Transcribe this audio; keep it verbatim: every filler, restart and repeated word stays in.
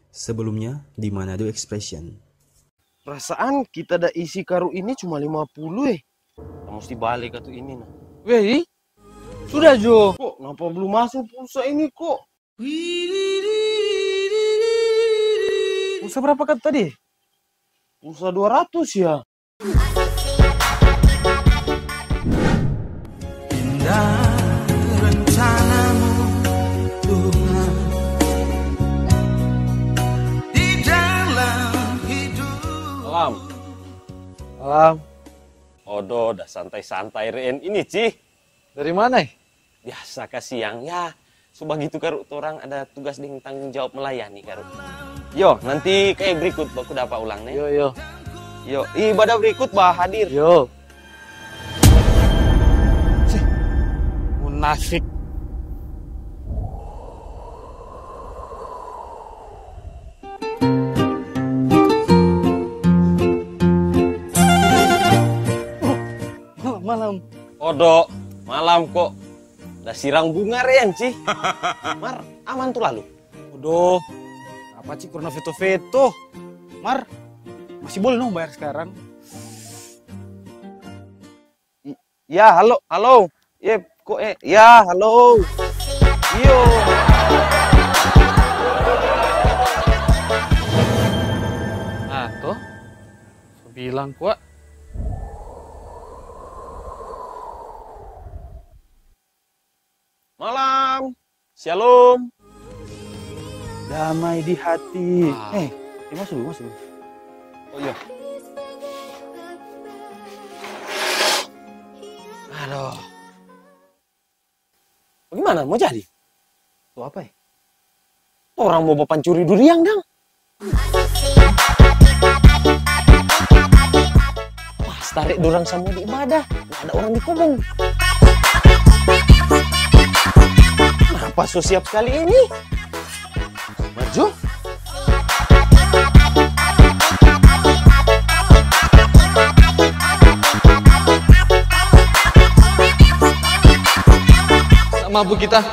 Sebelumnya di Manado Expression. Perasaan kita da isi karu ini cuma lima puluh, eh. Kita musti bale ka tu ini, nah. Weh, sudah jo. Kok napa belum masuk pulsa ini, kok? Pulsa berapa kata tadi? Pulsa dua ratus ya? Indah rencanamu, Tuhan, di dalam hidup. Malam. Malam. Odo, da santai-santai, Ren. Ini, Ci. Dari mana, eh? Biasa ka siang, ya. So bagitu, karu, torang ada tugas deng tanggung jawab melayani, karu. Yo, nanti kayak berikut baku dapa ulang, ne? Yo, yo. Yo, ibadah berikut ba hadir. Yo. Cih, munafik. Malam, malam. Odo, malam kok. Da sirang bunga, Ren, Ci. Mar, aman tu lalu? Odo, apa, Ci, kurang veto-veto. Mar, masih boleh dong bayar sekarang? I-, ya, halo, halo. Ye, kok, eh, ya, halo. Iyo. Nah, toh. So bilang kwa. Malam. Shalom. Damai di hati. Ah. Eh, eh, masuk dulu, masuk dulu. Oh iya. Aduh. Bagaimana? Mau jadi? Tuh apa, eh? Orang mau bapancuri duriang, dang. Pas tarik dorang samua di ibadah, nggak ada orang di kobong. Kenapa so siap sekali ini? Maju. Sama bu kita.